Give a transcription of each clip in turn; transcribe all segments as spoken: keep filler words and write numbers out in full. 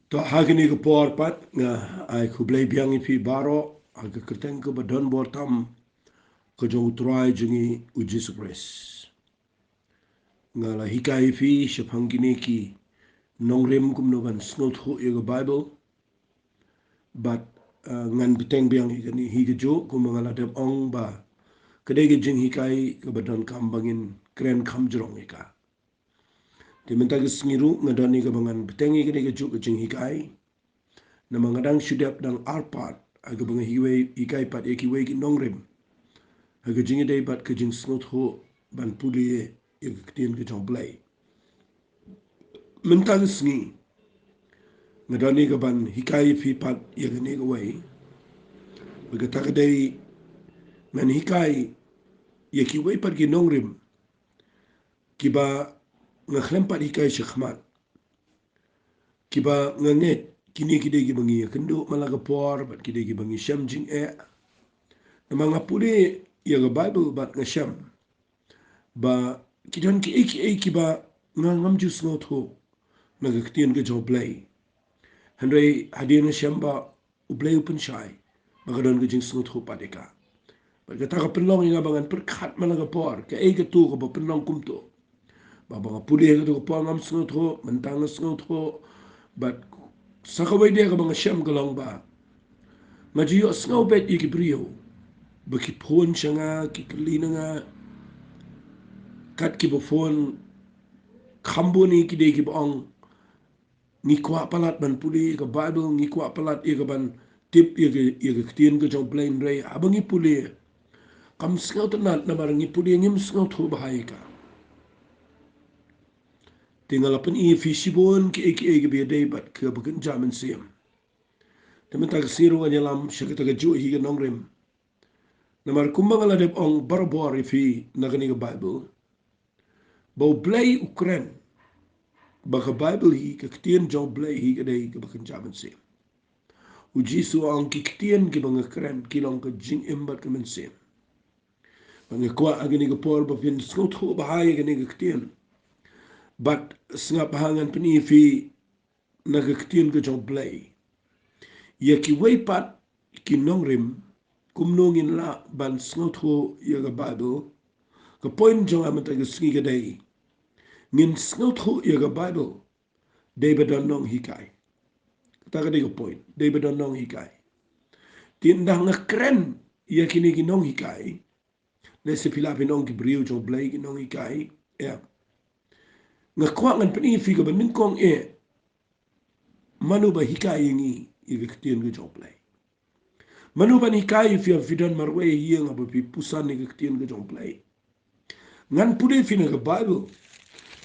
To, ha kane ka por pat nga ai khublei biang ïa phi baroh ha ka kyrteng kaba don bor tam ka jong U Trai jong ngi U Jisu Khrist. Nga la hikai ïa phi shaphang kine ki nongrim kumno ban sngewthuh ïa ka Baibl. Bad, uh, ngan bteng biang ïa kane hi kajuh kumba nga la dep ong ba ka dei ka jinghikai kaba donkam ba ngin kren kham jrong ïa ka. Te mynta ka sngi ruh nga don ïa kaba ngan bteng ïa kane kajuh ka jinghikai. Namar nga dang shu dep dang ar part ha kaba nga hikai pat ïa kiwei ki nongrim ha ka jingïadei bad ka jingsngewthuh ban pule ïa ka ktien ka jong U Blei. Mynta ka sngi nga don ïa kaban hikai ïa phi pat ïa kane kawei. Bad kata ka dei ngan hikai ïa kiwei pat ki nongrim kiba nga khlem pat hikai shakhmat, kiba nga ngeit kine ki dei kiba ngi ïakynduh man la ka por bad ki dei kiba ngi shem jingeh. Namar nga pule ïa ka Baibl bad nga shem ba ki don kiei kiei kiba nga ngam ju sngewthuh na ka ktien ka jong U Blei. Hynrei hadien nga shem ba U Blei u pynshai ba ka don ka jingsngewthuh pat ïa ka. Bad kata ka pynlong ïa nga ba ngan pyrkhat man la ka por kaei kato kaba pynlong kumto. Ba, ba nga pule kato ka por ngam sngewthuh, mynta nga sngewthuh. Bad sa kawei de kaba nga shem ka long ba nga ju ïohsngew beit ïa ki briew ba ki phone sha nga, ki kylli na nga kat kiba phone kham bun ïa ki dei kiba ong ngi kwah palat ban pule ïa ka Baibl, ngi kwah palat ïa kaban tip ïa ka, ïa ka ktien ka jong U Blei, hynrei haba ngi pule kam sngewtynnat namar ngi pule ngim sngewthuh bha ïa ka. Te nga la pyni ïa phi shibun kiei kiei kiba ïadei bad kaba kynja mynsiem. Te mynta ka sngi ruh ngan ïalam sha kata kajuh hi ka nongrim. Namar kumba nga la dep ong barabor ïa phi na kane ka Baibl ba U Blei u kren ba ka Baibl hi ka ktien jong U Blei hi ka dei kaba kynja mynsiem. U Jisu u ong ki ktien kiba nga kren ki long ka jingim bad ka mynsiem. Bad nga kwah ha kane ka por ba phin sngewthuh bha ïa kane ka ktien. Bad sngap bha ngan pyni ïa phi na ka ktien ka jong U Blei ïa kiwei pat ki nongrim kumno ngin lah ban sngewthuh ïa ka Baibl. Ka point jong nga mynta ka sngi ka dei ngin sngewthuh ïa ka Baibl dei ba don nonghikai. Kata ka dei ka point, dei ba don nonghikai. Te ynda nga kren ïa kine ki nonghikai, lehse phi lah phin ong ki briew jong U Blei ki nonghikai. Ïa, nga kwah ngan pyni ïa phi kaba nyngkong eh mano ba hikai ïa ngi ïa ka ktien ka jong U Blei. Mano ban hikai ïa phi, phi don marwei ïa nga ba phi puson ïa ka ktien ka jong U Blei. Ngan pule ïa phi na ka Baibl.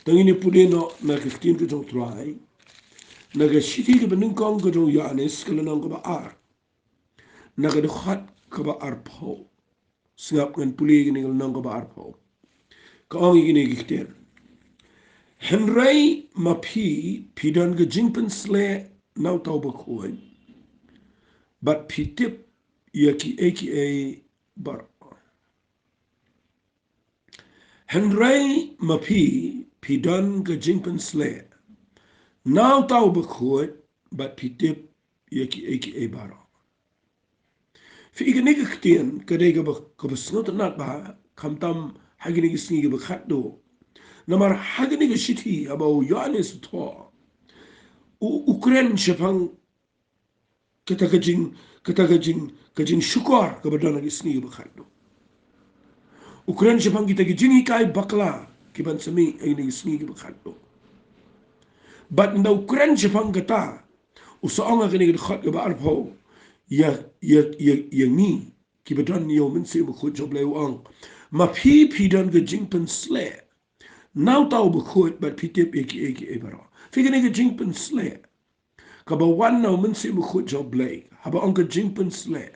Tang ïa pule noh na ka ktien ka jong U Trai na ka shithi kaba nyngkong ka jong u Ïoannis ka lynnong kaba ar, na ka dkhot kaba arphew. Sngap ngan pule ïa kane ka lynnong kaba arphew. Ka ong ïa kine ki ktien. Hynrei ma phi, phi don ka jingpynsleh na uta u bakhuid bad phi tip ïa kiei kiei baroh. Hynrei ma phi, phi don ka jingpynsleh na uta u bakhuid bad phi tip ïa kiei kiei baroh. Phi i kane ka ktien ka dei kaba, kaba sngewtynnat bha, khamtam ha kine ki sngi kiba khatduh. Namar ha kane ka shithi haba u Ïoannis u thoh, u, u kren shaphang kata ka jing, kata ka jing, ka jingshukor kaba don ha ki sngi kiba khatduh. U kren shaphang kita ki jinghikai bakla kiban sa mih ha kine ki sngi kiba khatduh. Bad ynda u kren shaphang kata, u sa ong ha kane ka dkhot kaba arphew ïa, ïa, ïa, ïa ngi kiba don ïa u Mynsiem Bakhuid jong U Blei, u ong, ma phi, phi don ka jingpynsleh na uta u bakhuid bad phi tip ïa kiei kiei baroh. Phi kane ka jingpynsleh kaba wan na u Mynsiem Bakhuid jong U Blei. Haba ong ka jingpynsleh,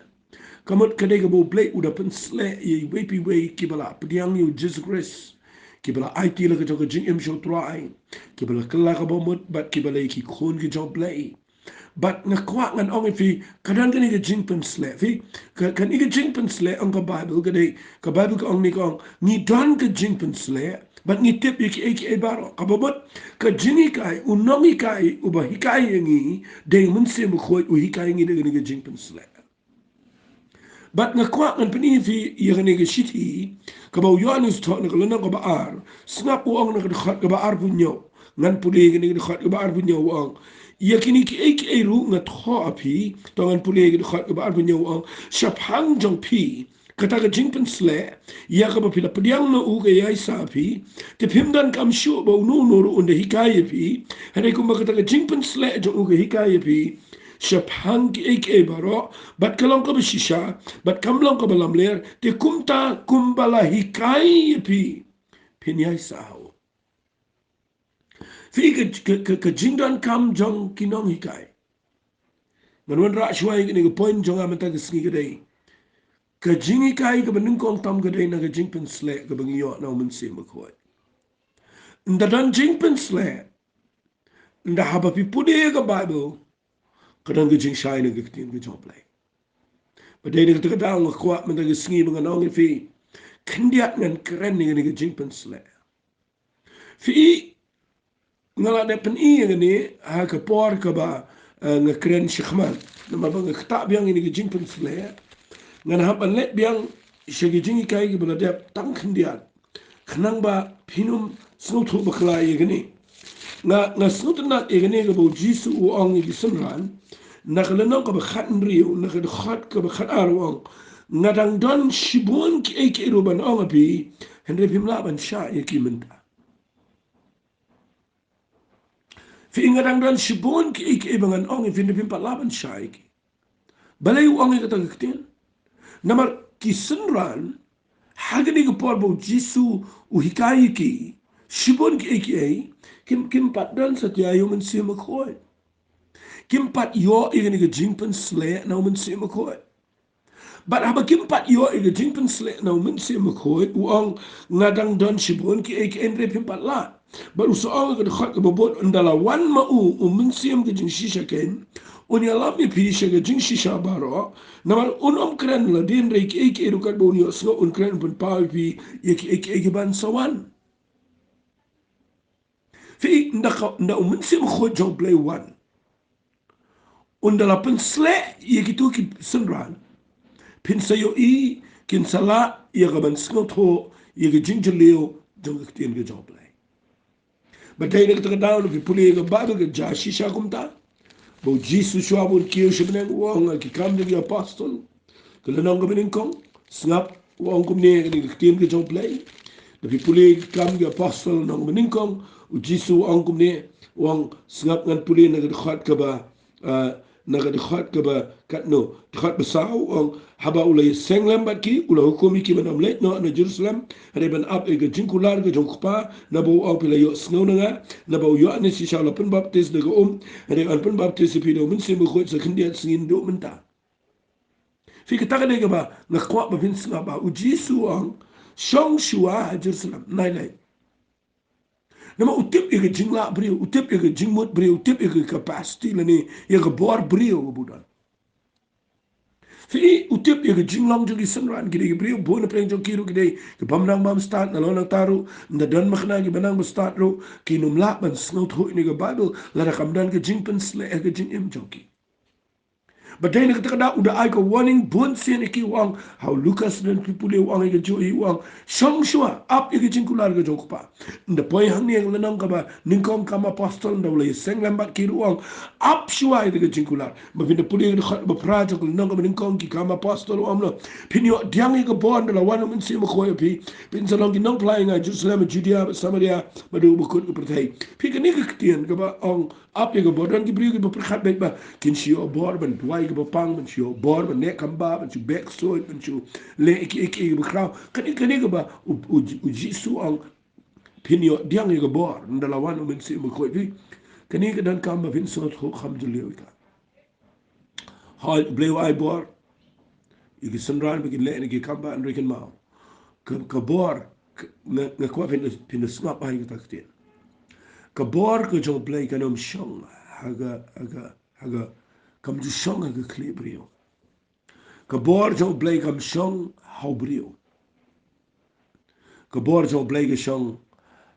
ka mut ka dei kaba U Blei u da pynsleh ïa iwei pa iwei kiba la pdiang ïa u Jisu Khrist, kiba la aiti la ka jong ka jingim sha U Trai, kiba la kylla ka bamut bad kiba la ïa ki khun ki jong U Blei. Bad nga kwah ngan ong ïa phi, ka don kane ka jingpynsleh. Phi, ka, kane ka jingpynsleh ong ka Baibl ka dei, ka Baibl ka ong ne ka ong, ngi don ka jingpynsleh, bad ngi tip ïa kiei kiei baroh. Kaba mut, ka jinghikai, u nonghikai, uba hikai ïa ngi, dei u Mynsiem Bakhuid, u hikai ïa ngi da kane ka jingpynsleh. Bad nga kwah ngan pyni ïa phi ïa kane ka shithi, kaba u Ïoannis u thoh na ka lynnong kaba ar, sngap u ong na ka dkhot kaba arphew hynñiew. Ngan pule ïa kane ka dkhot kaba arphew hynñiew u ong. Ïa kine kiei kiei ruh nga thoh ha phi, to ngan pule ïa ka dkhot kaba arphew hynñiew u ong. Shaphang jong phi, kata ka jingpynsleh, ïa kaba phi la pdiang na u ka ïaisah ha phi, te phim donkam shuh ba uno uno ruh un da hikai ïa phi, hynrei kumba kata ka jingpynsleh jong u ka hikai ïa phi, shaphang kiei kiei baroh, bad ka long kaba shisha, bad kam long kaba lamler, te kumta kumba la hikai ïa phi, phin ïaisah ha u. Phi, ka, ka, ka, ka jingdonkam jong ki nonghikai. Ngan wanrah shuwa ïa kane ka point jong nga mynta ka sngi ka dei, ka jinghikai kaba nyngkong tam ka dei na ka jingpynsleh kaba ngi ïoh na u Mynsiem Bakhuid. Ynda don jingpynsleh, ynda haba phi pule ïa ka Baibl, ka don ka jingshai na ka ktien ka jong U Blei. Bad dei na kata ka daw nga kwah mynta ka sngi ba ngan ong ïa phi, khyndiat ngan kren ïa kane ka jingpynsleh. Phi, nga la dep pyni ïa kane ha ka por kaba, eh, nga kren shakhmat. Namar ba nga ktah biang ïa kane ka jingpynsleh, ngan hap ban leit biang sha ki jinghikai kiba la dep tang khyndiat, khnang ba phin ym sngewthuh bakla ïa kane. Nga, nga sngewtynnat ïa kane kaba U Jisu u ong ïa ki synran, na ka lynnong kaba khathynriew, na ka dkhot kaba khatar u ong, nga dang don shibun kiei kiei ruh ban ong ha phi, hynrei phim lah ban shah ïa ki mynta. Phi, nga dang don shibun kiei kiei ba ngan ong ïa phi, hynrei phim pat lah ban shah ïa ki. Balei u ong ïa kata ka ktien? Namar ki synran, ha kane ka por ba U Jisu u hikai ïa ki shibun kiei kiei, kim, kim pat don satia ïa u Mynsiem Bakhuid. Kim pat ïoh ïa kane ka jingpynsleh na u Mynsiem Bakhuid. Bad haba kim pat ïoh ïa ka jingpynsleh na u Mynsiem Bakhuid, u ong, nga dang don shibun kiei kiei, hynrei phim pat lah. Bad u sa ong ha ka dkhot kaba bud, ynda la wan ma u, u Mynsiem ka jingshisha keiñ, un ïalam ïa phi sha ka jingshisha baroh, namar un ym kren lade hynrei kiei kiei ruh katba un ïohsngew un kren, un pynpaw ïa phi ïa kiei kiei kiban sa wan. Phi, ynda ka, ynda u Mynsiem Bakhuid jong U Blei u wan, ynda la pynsleh ïa kito ki synran, phin sa ïohi, kin sa lah ïa ka ban sngewthuh ïa ka jingjylliew jong ka ktien ka jong U Blei. Bad dei na kata ka daw, lada phi pule ïa ka Baibl ka jia shisha kumta, ba U Jisu shuwa ba un kiew sha bneng u ong ha Ki Kam jong ki Apostol, ka lynnong kaba nyngkong, sngap, u ong kumne, kane ka ktien ka jong U Blei. Lada phi pule Ki Kam ki Apostol lynnong kaba nyngkong, U Jisu u ong kumne, u ong, sngap, ngan pule na ka dkhot kaba, ah, na ka dkhot kaba katno, dkhot ba saw, u ong, haba u la ïaseng lem bad ki, u la hukum ïa ki ban ym leit noh na Jerusalem, hynrei ban ap ïa ka jingkular ka jong U Kpa, naba u ong, phi la ïohsngew na nga, naba u Ïoannis shisha u la pynbaptis da ka um, hynrei yn pynbaptis ïa phi da u Mynsiem Bakhuid sa khyndiat sngi, naduh mynta. Phi, kata ka dei kaba nga kwah ba phin sngap ba U Jisu u ong, shong shuwa ha Jerusalem, nai leit. Namar u tip ïa ka jinglah briew, u tip ïa ka jingmut briew, u tip ïa ka capacity lane ïa ka bor briew ba u don. Phi, u tip ïa ka jinglong jong ki synran, ki dei ki briew bun, na pdeng jong ki ruh ki dei ki bym nang bym stad, nalor nangta ruh, ynda don makna kiba nang ba stad ruh, kin ym lah ban sngewthuh ïa kane ka Baibl lada kam don ka jingpynsleh ha ka jingim jong ki. Bad dei na kata ka daw u da ai ka warning bun sien ïa ki, u ong, ha u Lukas, lada phi pule, u ong ïa ka jong ngi, u ong, shong shuwa, ap ïa ka jingkular ka jong U Kpa. Ynda poi hangne ha ka lynnong kaba nyngkong Kam Apostol, ynda u la ïaseng lem bad ki ruh, u ong, ap shuwa ïa ka jingkular. Ba phin da pule ïa ka dkhot ba phra jong ka lynnong kaba nyngkong Ki Kam Apostol, u ong, phin ïoh pdiang ïa ka bor ynda la wan u Mynsiem Bakhuid ha phi, phin sa long ki nongphla ïa nga ha Jerusalem, Judia, Samaria, bad haduh ba kut ka pyrthei. Phi, kane ka ktien kaba ong ap ïa ka bor, don ki briew kiba pyrkhat beit ba kin shu ïoh bor ban duwai kaba pang, ban shu ïoh bor ban neh kam ba, ban shu beh ksuid, ban shu leh kiei kiei kiba khraw. Kane, kane kaba u, u, U Jisu u ong, phin ïoh pdiang ïa ka bor ynda la wan u Mynsiem Bakhuid ha phi. Kane ka donkam ba phin sngewthuh kham jylliew ïa ka. Hooid, U Blei u ai bor ïa ki synran ba kin leh na ki kam ba, hynrei kynmaw, ka, ka bor, ka, nga, nga kwah phin, phin sngap bha ïa kata ka ktien. Ka bor ka jong U Blei kan ym shong ha ka, ha ka, ha ka, kam ju shong ha ka khlieh briew. Ka bor jong U Blei kam shong ha u briew. Ka bor jong U Blei ka shong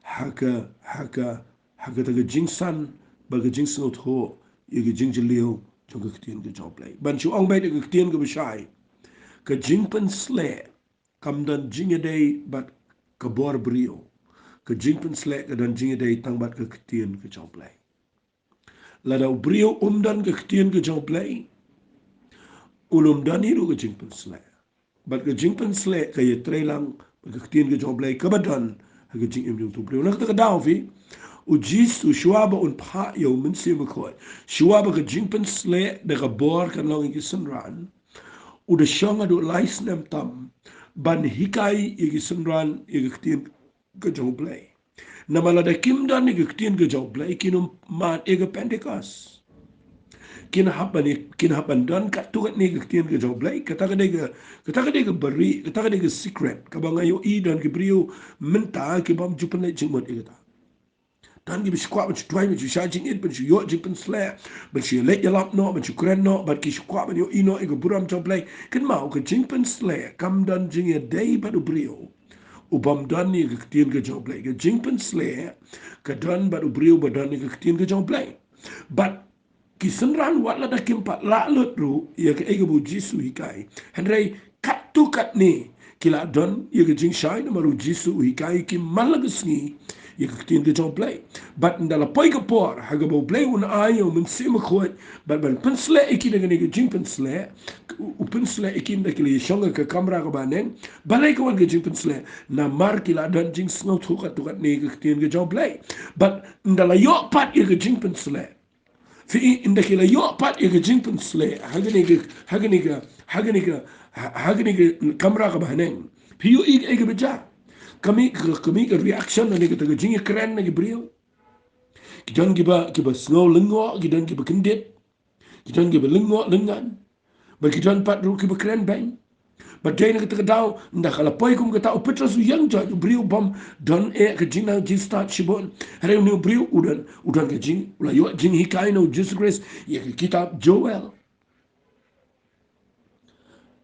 ha ka, ha ka, ha kata ka jingsan bad ka jingsngewthuh ïa ka jingjylliew jong ka ktien ka jong U Blei. Ban shu ong beit ïa ka ktien kaba shai, ka jingpynsleh kam don jingïadei bad ka bor briew. Ka jingpynsleh ka don jingïadei tang bad ka ktien ka jong U Blei. Lada u briew um don ka ktien ka jong U Blei, un ym don hi ruh ka jingpynsleh. Bad ka jingpynsleh ka ïatreilang bad ka ktien ka jong U Blei kaba don ha ka jingim jong uto u briew. Na kata ka daw phi, U Jisu shuwa ba un phah ïa U Mynsiem Bakhuid, shuwa ba ka jingpynsleh da ka bor kan long ïa ki synran, u da shong haduh lai snem tam ban hikai ïa ki synran ïa ka ktien ka jong U Blei. Namar lada kim don ïa ka ktien ka jong U Blei, kin ym mad ïa ka Pentecost. Kin hap ban, kin hap ban don katto katne ka ktien ka jong U Blei. Kata ka dei ka, kata ka dei ka bari, kata ka dei ka secret kaba nga ïohi don ki briew mynta ki bym ju pynleit jingmut ïa kata. Don kiba shu kwah ban shu duwai, ban shu shah jingit, ban shu ïoh jingpynsleh, ban shu ïaleit ïalap noh, ban shu kren noh, bad ki shu kwah ban ïohi noh ïa ka burom jong U Blei. Kynmaw, ka jingpynsleh kam don jingïadei bad u briew u bym don ïa ka ktien ka jong U Blei. Ka jingpynsleh ka don bad u briew ba don ïa ka ktien ka jong U Blei. Bad ki synran, wat lada kim pat lah lut ruh ïa kaei kaba U Jisu u hikai, hynrei katto katne ki la don ïa ka jingshai namar U Jisu u hikai ïa ki man la ka sngi ïa ka ktien ka jong U Blei. Bad ynda la poi ka por ha kaba U Blei un ai ïa U Mynsiem Bakhuid bad ban pynsleh ïa ki da kane ka jingpynsleh, u, u pynsleh ïa ki ynda ki la ïashong ha ka kamra kaba haneng. Balei ka wan ka jingpynsleh? Namar ki la don jingsngewthuh katto katne ïa ka ktien ka jong U Blei. Bad ynda la ïoh pat ïa ka jingpynsleh, phi i, ynda ki la ïoh pat ïa ka jingpynsleh ha kane ka, ha kane ka, ha kane ka, ha, ha kane ka kamra kaba haneng, phi ïohi kaei kaba jia? Ka mih ka, ka mih ka reaction lane kata ka jingïakren na ki briew. Ki don kiba, kiba sngew lyngngoh, ki don kiba kyndit, ki don kiba lyngngoh lynngan, bad ki don pat ruh kiba kren beiñ. Bad dei na kata ka daw, ynda ka la poi kum kata, u Petros u ïeng jait, u briew bym don eh ka jingnang jingstad shibun. Hynrei une u briew u don, u don ka jing, u la ïoh jinghikai na U Jisu Khrist ïa ka kitab Joel.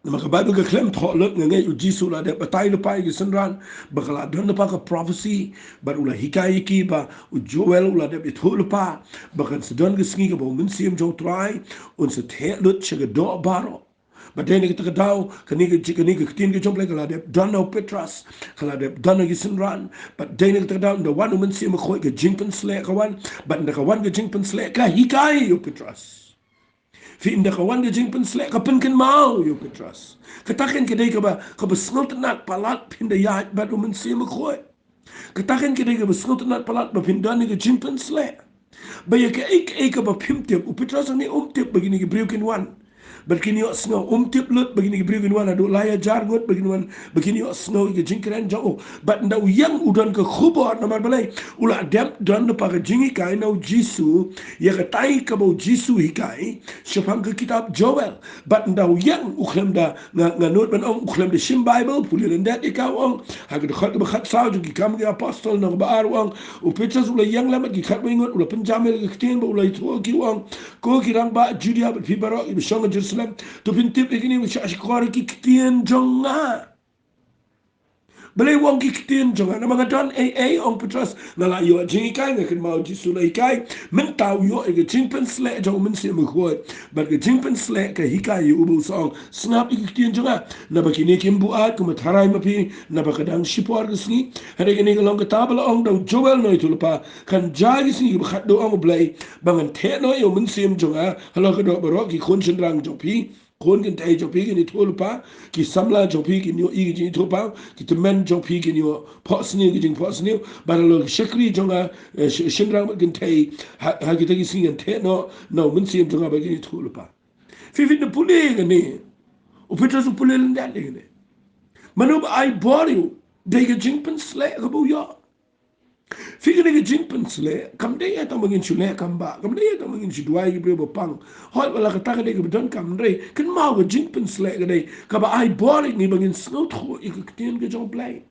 Namar ka Baibl ka khlem thoh lut, nga ngeit U Jisu u la dep batai lypa ïa ki synran ba ka la don lypa ka prophecy, bad u la hikai ïa ki ba u Joel u la dep ïathuh lypa ba kan sa don ka sngi kaba U Mynsiem jong U Trai un sa theh lut sha ka doh baroh. Bad dei na kata ka daw, kane ka ji-, kane ka ktien ka jong U Blei ka la dep don ha u Petros, ka la dep don ha ki synran. Bad dei na kata ka daw, ynda wan U Mynsiem Bakhuid ka jingpynsleh ka wan, bad ynda ka wan ka jingpynsleh ka hikai ïa u Petros. Phi, ynda ka wan ka jingpynsleh ka pynkynmaw ïa u Petros. Kata kein ka dei kaba, kaba sngewtynnat palat phin da ïaid bad U Mynsiem Bakhuid. Kata kein ka dei kaba sngewtynnat palat ba phin don ïa ka jingpynsleh. Ba ïa kaei kaei kaba phim tip, u Petros hangne um tip ba kine ki briew kin wan. Bad kin ïohsngew, um tip lut ba kine ki briew kin wan haduh lai hajar ngut ba kin wan, ba kin ïohsngew ïa ka jingkren jong u. Bad ynda u ïeng u don ka khubor, namar balei? U la dep don lypa ka jinghikai na U Jisu, ïa katai kaba U Jisu u hikai shaphang ka kitab Joel. Bad ynda u ïeng u khlem da, nga, nga nud ban ong, u khlem da shim Baibl, pule lyndet ïa ka, u ong. Ha ka dkhot kaba khatsaw jong Ki Kam ki Apostol, lynnong kaba ar, u ong, u Petros u la ïeng lem bad ki khatwei ngut, u la pynjam ïa la ka ktien bad u la ïathuh ïa ki, u ong, ko ki rangbah Judia bad phi baroh kiba shong ha Jerusalem, to phin tip ïa kine, ba shah shkor ïa ki ktien jong nga. Balei u ong ki ktien jong nga? Namar nga don ei ei, ong Petros, nga la ïoh jinghikai, nga kynmaw U Jisu u la hikai. Mynta u ïoh ïa ka jingpynsleh jong U Mynsiem Bakhuid. Bad ka jingpynsleh ka hikai ïa u ba u sa ong, sngap ïa ki ktien jong nga. Naba kine kim buaid kum ba tharai ma phi naba ka dang shipor ka sngi. Hynrei kane ka long kata ba la ong da u Joel u nongïathuhlypa, kan jia ki sngi kiba khatduh, ong U Blei, ba ngan theh noh ïa U Mynsiem jong nga halor ka doh baroh. Ki khun shynrang jong phi, khun kynthei jong phi kin ïathuhlypa, ki samla jong phi kin ïohi ka jingïathuhpaw, ki tymmen jong phi kin ïoh phohsniew ka jingphohsniew. Bad halor ki shakri jong nga, eh, sh-, shynrang bad kynthei, ha, ha kita ki sngi ngan theh noh na U Mynsiem jong nga bad kin ïathuhlypa. Phi, phin da pule ïa kane. U Petros u pule lyndet ïa kane. Mano ba ai bor ïa u? Dei ka jingpynsleh kaba u ïoh. Phi, kane ka jingpynsleh kam dei ïa tang ba ngin shu leh kam bah, kam dei ïa tang ba ngin shu duwai ïa ki briew ba pang. Hooid, wat la kata ka dei kaba donkam, hynrei kynmaw, ka jingpynsleh ka dei kaba ai bor ïa ngi ba ngin sngewthuh ïa ka ktien ka jong U Blei.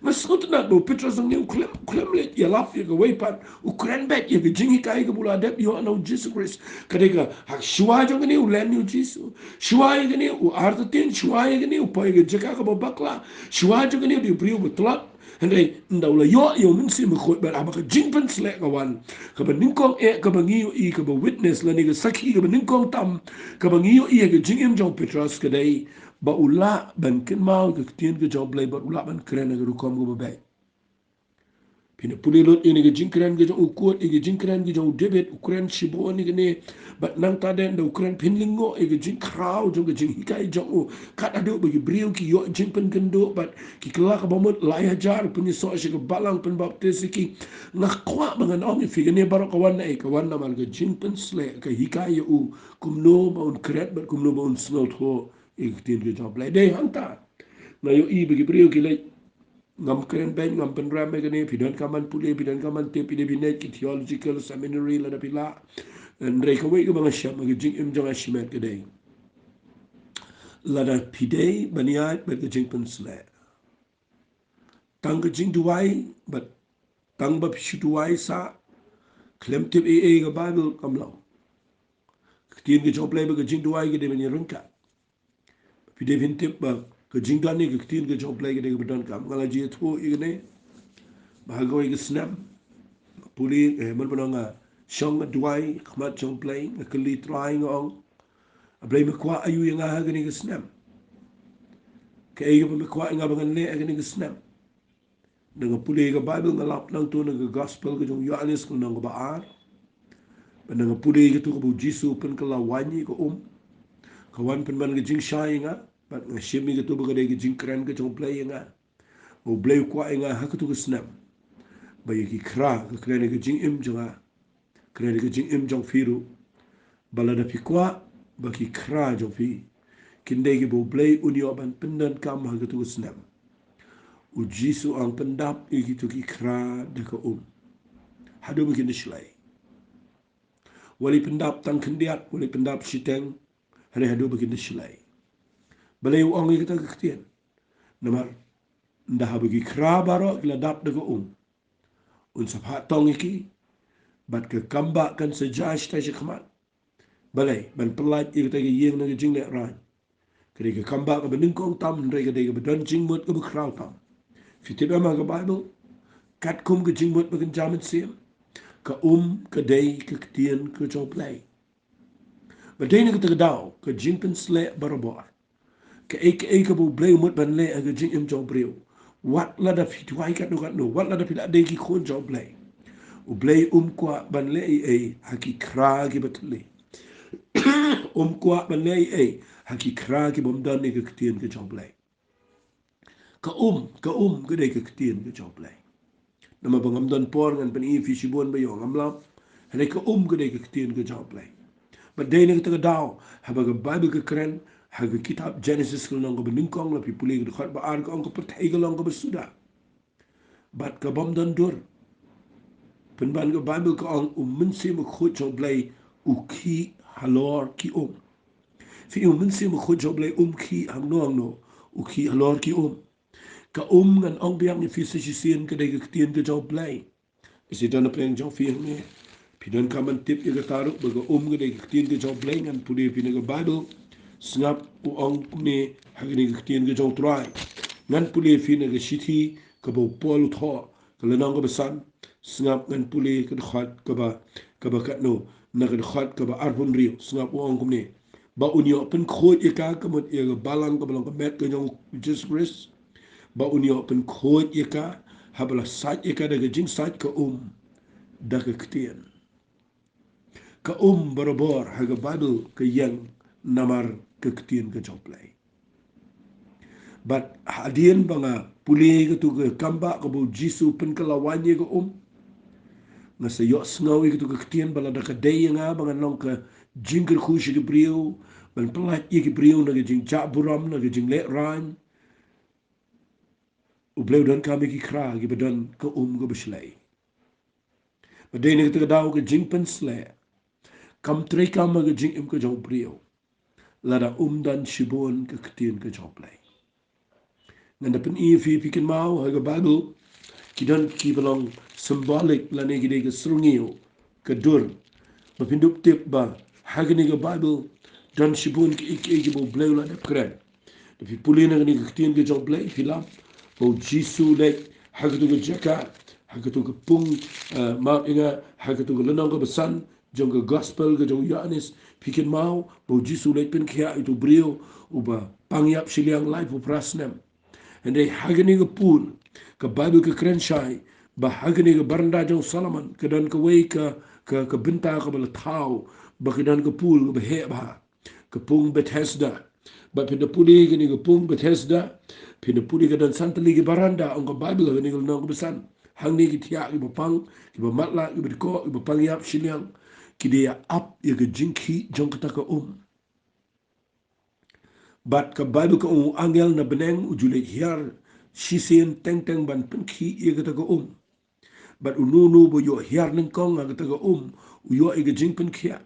Nga sngewtynnat ba u Petros hangne u khlem, u khlem leit ïalap ïa kawei pat, u kren beit ïa ka jinghikai kaba u la dep ïoh na u Jisu Khrist. Ka dei ka ha shuwa jong kane u len ïa u Jisu. Shuwa ïa kane u artatien, shuwa ïa kane u poi ïa ka jaka kaba bakla. Shuwa jong kane u dei u briew ba tlot. Hynrei ynda u la ïoh ïa u Mynsiem Bakhuid bad haba ka jingpynsleh ka wan, kaba nyngkong eh kaba ngi ïohi, kaba witness lane ka sakhi kaba nyngkong tam kaba ngi ïohi ha ka jingim jong u Petros ka dei ba u lah ban kynmaw ka ktien ka jong u Blei bad u lah ban kren ha ka rukom kaba beit. Phin ïa pule lut ïa kane ka jingkren ka jong u Kurt, ïa ka jingkren ka jong u David, u kren shibun ïa kane. Bad nangta dei ynda u kren phin lyngngoh ïa ka jingkhraw jong ka jinghikai jong u. Kat haduh ba ki briew ki ïoh jingpynkynduh bad ki kylla kaba mut lai hajar, pynïasoh sha ka balang, pynbaptis ïa ki. Nga kwah ba ngan ong ïa phi kane baroh ka wan na ei, ka wan namar ka jingpynsleh, ka hikai ïa u kumno ba un kren bad kumno ba un sngewthuh ïa ka ktien ka jong u Blei. Dei hangta nga ïohi ba ki briew ki leit, ngam kren beiñ, ngam pynrem ïa kane, phi donkam ban pule, phi donkam ban tip, phi dei ban leit ki theological seminary lada phi lah. Hynrei kawei kaba nga shem ha ka jingim jong nga shimet ka dei, lada phi dei ban ïaid bad ka jingpynsleh, tang ka jingduwai bad tang ba phi shu duwai sah, khlem tip ei ei ka Baibl, kam long. Ka ktien ka jong u Blei bad ka jingduwai ka dei ban ïaryngkat. Phi dei phin tip ba ka jingdon ïa ka ktien ka jong u Blei ka dei kaba donkam. Nga la ju ïathuh ïa kane ba ha kawei ka snem, pule, eh, man ba nga shong nga duwai ha khmat jong u Blei, nga kylli Trai, nga ong, A Blei, me kwah aiu ïa nga ha kane ka snem? Kaei kaba me kwah ïa nga ba ngan leh ha kane ka snem? Ynda nga pule ïa ka Baibl, nga lap nangta na ka Gospel ka jong u Ïoannis, ka lynnong kaba ar. Bad ynda nga pule ïa kato kaba u Jisu u pynkylla waiñ ïa ka um, ka wan pynban ka jingshai ïa nga. Bad nga shim ïa kato ba ka dei ka jingkren ka jong u Blei ïa nga, ba u Blei u kwah ïa nga ha kato ka snem ba ïa ki khra ka kren ïa ka jingim jong nga, kren ïa ka jingim jong phi ruh, ba lada phi kwah ba ki khra jong phi kin dei kiba u Blei un ïoh ban pyndonkam ha kato ka snem. U Jisu u ong, pyndap ïa kito ki khra da ka um haduh ba kin da shlei. Wat leit pyndap tang khyndiat, wat leit pyndap shiteng, hynrei haduh ba kin da shlei. Balei u ong ïa kata ka ktien? Namar ynda haba ki khra baroh ki la dap da ka um, un sa phah tong ïa ki, bad ka kambah kan sa jia shatai shakhmat. Balei? Ban pyllait ïa kata ka ïing na ka jinglehraiñ. Ka dei ka kambah kaba nyngkong tam, hynrei ka dei kaba don jingmut kaba khraw tam. Phi tip em ha ka Baibl, katkum ka jingmut ba kynja mynsiem, ka um ka dei ka ktien ka jong u Blei. Bad dei na kata ka daw ka jingpynsleh barabor, kaei kaei kaba u Blei u mut ban leh ha ka jingim jong u briew, wat lada phi duwai katno katno, wat lada phi la dei ki khun jong u Blei, u Blei um kwah ban leh ei ei ha ki khra kiba thylli. Um kwah ban leh ei ei ha ki khra kibym don ïa ka ktien ka jong u Blei. Ka um, ka um ka dei ka ktien ka jong u Blei. Namar ba ngam don por ngan pyni ïa phi shibun ba ïoh ngam lap. Hynrei ka um ka dei ka ktien ka jong u Blei. Bad dei na kata ka daw haba ka Baibl ka kren ha ka kitab Genesis ka lynnong kaba nyngkong, lada phi pule ka dkhot ba ar, ka ong ka pyrthei ka long kaba suda bad kabym don dur. Pynban ka Baibl ka ong, u Mynsiem Bakhuid jong u Blei u khih halor ki um. Phi, u Mynsiem Bakhuid jong u Blei um khih hangno hangno? U khih halor ki um. Ka um, ngan ong biang ïa phi sa shisien, ka dei ka ktien ka jong u Blei. Ka sdang na pdeng jong phi hangne, phi donkam ban tip ïa kata ruh ba ka um ka dei ka ktien ka jong u Blei. Ngan pule ïa phi na ka Baibl. Sngap u ong kumne ha kane ka ktien ka jong u Trai. Ngan pule ïa phi na ka shithi kaba u Paul u thoh, ka lynnong kaba san. Sngap, ngan pule ka dkhot kaba, kaba katno, na ka dkhot kaba arphew hynriew. Sngap, u ong kumne, ba un ïoh pynkhuid ïa ka, ka mut ïa ka balang kaba long ka met ka jong u Jisu Khrist. Ba un ïoh pynkhuid ïa ka haba la sait ïa ka da ka jingsait ka um, da ka ktien. Ka um barabor ha ka Baibl ka ïeng namar ka ktien ka jong u Blei. Bad hadien ba nga pule ïa kato ka kambah kaba u Jisu u pynkylla waiñ ïa ka um, nga sa ïohsngew ïa kato ka ktien ba lada ka dei ïa nga ba ngan long ka jingkyrkhu sha ki briew, ban pyllait ïa ki briew na ka jingjah burom, na ka jinglehraiñ, u Blei u donkam ïa ki khra kiba don ka um kaba shlei. Bad dei na kata ka daw ka jingpynsleh kam treikam ha ka jingim ka jong u briew lada um don shibun ka ktien ka jong u Blei. Ngan da pyni ïa phi, phi kynmaw ha ka Baibl ki don kiba long symbolic lane ki dei ka syrngiew, ka dur. Ba phin dup tip ba ha kane ka Baibl don shibun kiei kiei kiba U Blei u la dep kren. Da phi pule na kane ka ktien ka jong U Blei phi lap ba U Jisu u leit ha katu ka jaka, ha katu ka pung, eh, Mount Olivet, ha katu ka lynnong kaba san jong ka Gospel ka jong u Ïoannis, phi kynmaw ba U Jisu u leit pynkhiah ïa utu u briew uba pang ïap shiliang laiphew phra snem. Hynrei ha kane ka pul ka Baibl ka kren shai ba ha kane ka baranda jong u Solomon ka don kawei ka, ka, ka bynta kaba la thaw ba ka don ka pul kaba heh bha, ka pung Bethesda. Bad phin da pule kane ka pung Bethesda, phin da pule ka don san tylli ki baranda, ong ka Baibl ha kane ka lynnong kaba san. Hangne ki thiah kiba pang, kiba matlah, kiba dkoh, kiba pang ïap shiliang, ki dei ïa ap ïa ka jingkhih jong kata ka um. Bad ka Baibl ka ong, u angel na bneng u ju leit hiar shisien teng teng ban pynkhih ïa kata ka um. Bad uno uno ba ïoh hiar nyngkong ha kata ka um u ïoh ïa ka jingpynkhiah.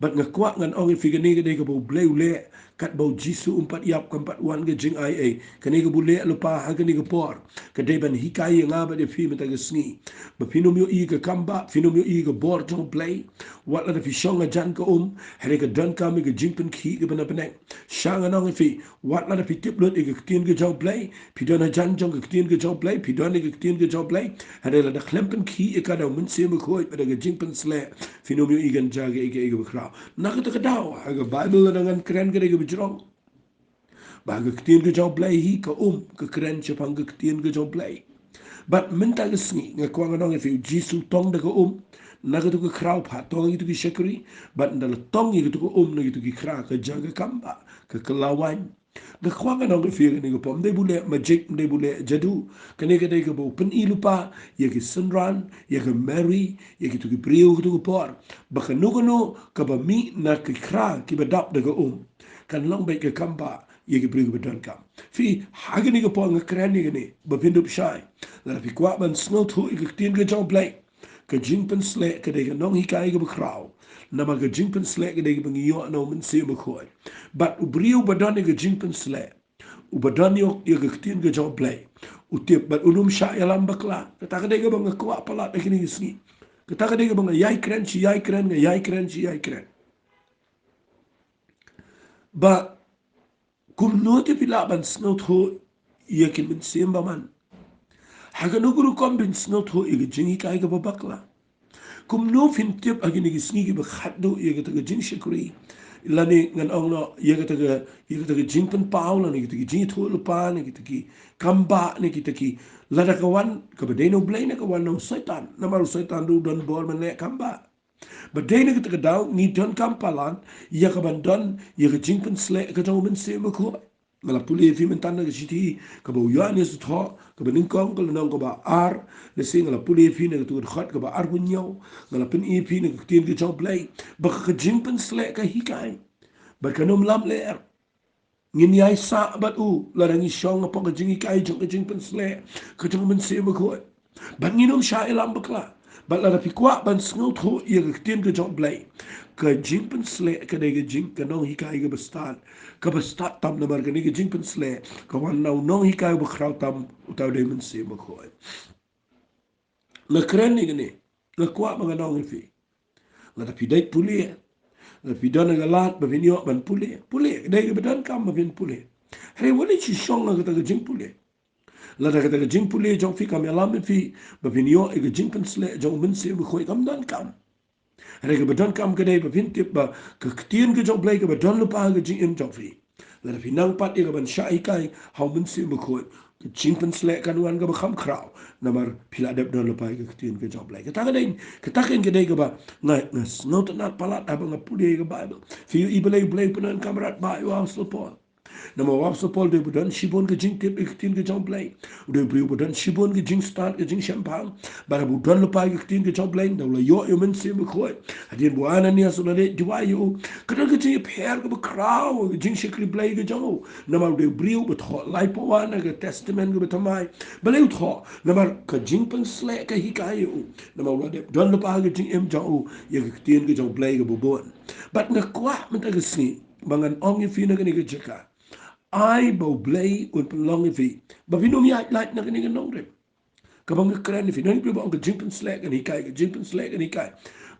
Bad nga kwah ngan ong ïa phi, kane ka dei kaba U Blei u leh katba U Jisu um pat ïap, kam pat wan ka jingai ei. Kane kaba u leh lypa ha kane ka por ka dei ban hikai ïa nga bad ïa phi mynta ka sngi ba phin ym ïohi ka kambah, phin ym ïohi ka bor jong U Blei wat lada phi shong hajan ka um. Hynrei ka donkam ïa ka jingpynkhih kaba na bneng. Sha ngan ong ïa phi, wat lada phi tip lut ïa ka ktien ka jong U Blei, phi don hajan jong ka ktien ka jong U Blei, phi don ïa ka ktien ka jong U Blei, hynrei lada khlem pynkhih ïa ka da U Mynsiem Bakhuid bad da ka jingpynsleh, phin ym ïohi kynja kaei kaei kaba khraw. Na kata ka daw ha ka Baibl lada ngan kren ka dei kaba jrong ba ha ka ktien ka jong U Blei hi ka um ka kren shaphang ka ktien ka jong U Blei. Bad mynta ka sngi nga kwah ngan ong ïa phi, U Jisu u tong da ka um na katu ka khraw, pha tong ïa kitu ki shakri, bad ynda la tong ïa katu ka um na kitu ki khraw, ka ja ka kambah ka kylla waiñ. Nga kwah ngan ong ïa phi kane ka por, ym dei ba u leh magic, ym dei ba u leh jadu. Kane ka dei kaba u pyni lypa ïa ki synran, ïa ka Mary, ïa kitu ki briew katu ka por, ba kano kano kaba mih na ki khraw kiba dap da ka um kan long beit ka kambah ïa ki briew kiba donkam. Phi, ha kane ka por nga kren ïa kane ba phin dup shai. Lada phi kwah ban sngewthuh ïa ka ktien ka jong U Blei, ka jingpynsleh ka dei ka nonghikai kaba khraw. Namar ka jingpynsleh ka dei kaba ngi ïoh na U Mynsiem Bakhuid. Bad u briew ba don ïa ka jingpynsleh, uba don ïa ka ktien ka jong U Blei, u tip bad un ym shah ïalam bakla. Kata ka dei kaba nga kwah palat ha kine ki sngi. Kata ka dei kaba nga ïai kren shi ïai kren, nga ïai kren shi ïai kren. Ba kumno te phi lah ban sngewthuh ïa ki mynsiem bymman? Ha kano ka rukom phin sngewthuh ïa ka jinghikai kaba bakla? Kumno phin tip ha kine ki sngi kiba khatduh ïa kata ka jingshakri, lane ngan ong noh ïa kata ka, ïa kata ka jingpynpaw, lane kata ka jingïathuh lypa, ne kita ki kambah, ne kita ki, lada ka wan kaba dei na U Blei ne ka wan na u Soitan? Namar u Soitan ruh u don bor ban leh kambah. Ba dei na kata ka daw ngi donkam palat ïa ka ban don ïa ka jingpynsleh ka jong U Mynsiem Bakhuid. Nga la pule ïa phi mynta na ka shithi kaba u Ïoannis u thoh, kaba nyngkong, ka lynnong kaba ar. Lehse nga la pule ïa phi na katu ka dkhot kaba arphew hynñiew. Nga la pyni ïa phi na ka ktien ka jong U Blei ba ka jingpynsleh ka hikai bad kan ym lamler. Ngin ïai sah bad u lada ngi shong hapoh ka jinghikai jong ka jingpynsleh ka jong U Mynsiem Bakhuid. Bad ngin ym shah ïalam bakla. Bad lada phi kwah ban sngewthuh ïa ka ktien ka jong U Blei, ka jingpynsleh ka dei ka jing, ka nonghikai kaba stad, kaba stad tam, namar kane ka jingpynsleh ka wan na u nonghikai uba khraw tam, uta u dei U Mynsiem Bakhuid. Nga kren ïa kane, nga kwah ba ngan ong ïa phi, lada phi dei pule, lada phi don ha ka lad ba phin ïoh ban pule, pule, ka dei kaba donkam ba phin pule. Hynrei wat leit shong ha kata ka jingpule. Lada kata ka jingpule jong phi kam ïalam ïa phi ba phin ïoh ïa ka jingpynsleh jong U Mynsiem Bakhuid, kam donkam. Hynrei kaba donkam ka dei ba phin tip ba ka ktien ka jong U Blei kaba don lypa ha ka jingim jong phi, lada phi nang pat ïa ka ban shah hikai ha U Mynsiem Bakhuid, ka jingpynsleh kan wan kaba kham khraw, namar phi la dep don lypa ïa ka ktien ka jong U Blei. Kata ka dei, kata ka dei kaba nga, nga sngewtynnat palat haba nga pule ïa ka Baibl. Phi ïohi balei U Blei u pyndonkam rat ba ïa u Apostol Paul? Namar u Apostol Paul u dei ba don shibun ka jingtip ïa ka ktien ka jong U Blei. U dei u briew ba don shibun ka jingstad, ka jingshemphang. Bad haba u don lypa ïa ka ktien ka jong U Blei, ynda u la ïoh ïa U Mynsiem Bakhuid, hadien ba u Ananias u la leit duwai ïa u, ka don ka jingïapher kaba khraw ha ka jingshakri Blei ka jong u. Namar u dei u briew ba thoh laiphew wan ha ka Testament kaba thymmai. Balei u thoh? Namar ka jingpynsleh ka hikai ïa u. Namar u la dep don lypa ha ka jingim jong u ïa ka ktien ka jong U Blei kaba bun. Bad nga kwah mynta ka sngi ba ngan ong ïa phi na kane ka jaka, ai ba U Blei un pynlong ïa phi ba phin ym ïaid lait na kane ka nongrim. Kaba nga kren ïa phi, don ki briew ba ong ka jingpynsleh kan hikai, ka jingpynsleh kan hikai.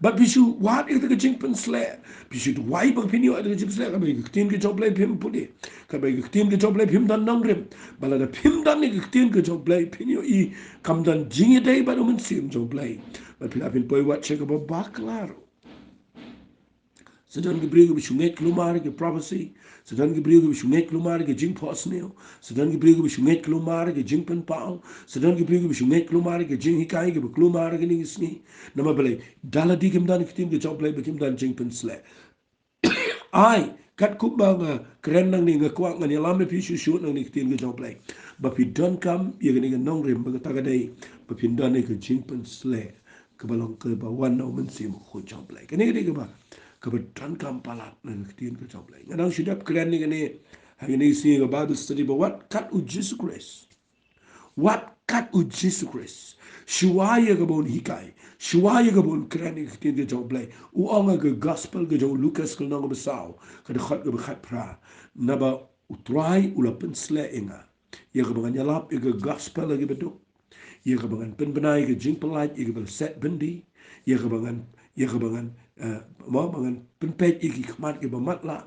Bad phi shu wad ïa ka jingpynsleh, phi shu duwai ba phin ïoh ïa ka jingpynsleh, kaba ïa ka ktien ka jong U Blei phim pule, kaba ïa ka ktien ka jong U Blei phim don nongrim. Ba lada phim don ïa ka ktien ka jong U Blei phin ïohi kam don jingïadei bad U Mynsiem jong U Blei. Bad phi lah phin poi wad sha kaba bakla ruh. Sa don ki briew kiba shu ngeit kulmar ki prophecy. Sa don ki briew kiba shu ngeit kulmar ki jingphohsniew. Sa don ki briew kiba shu ngeit kulmar ki jingpynpaw. Sa don ki briew kiba shu ngeit kulmar ki jinghikai kiba kulmar kine ki sngi. Namar balei? Da lade kim don ki ktien ka jong U Blei ba kim don jingpynsleh. Ai, katkum ba nga kren nangne, nga kwah ngan ïalam ïa phi shuh shuh nangne ki ktien ka jong U Blei. Ba phi donkam ïa kane ka nongrim, ba kata ka dei ba phin don ïa ka jingpynsleh kaba long kaba wan na U Mynsiem Bakhuid jong U Blei. Kane ka dei kaba, kaba donkam palat na ka ktien ka jong U Blei. Nga dang shu dep kren ïa kane ha kine ki sngi ka Bible study, ba wat kat U Jisu Khrist, wat kat U Jisu Khrist, shuwa ïa kaba un hikai, shuwa ïa kaba un kren ïa ka ktien ka jong U Blei, u ong ha ka gospel ka jong u Lukas ka lynnong kaba saw, ka dkhot kaba khatphra, naba U Trai u la pynsleh ïa nga ïa kaba ngan ïalap ïa ka gospel ha kiba duk, ïa kaba ngan pynbna ïa ka jingpyllait ïa kiba la set byndi, ïa kaba ngan, ïa kaba ngan, eh, mo, ba ngan pynpeit ïa ki khmat kiba matlah,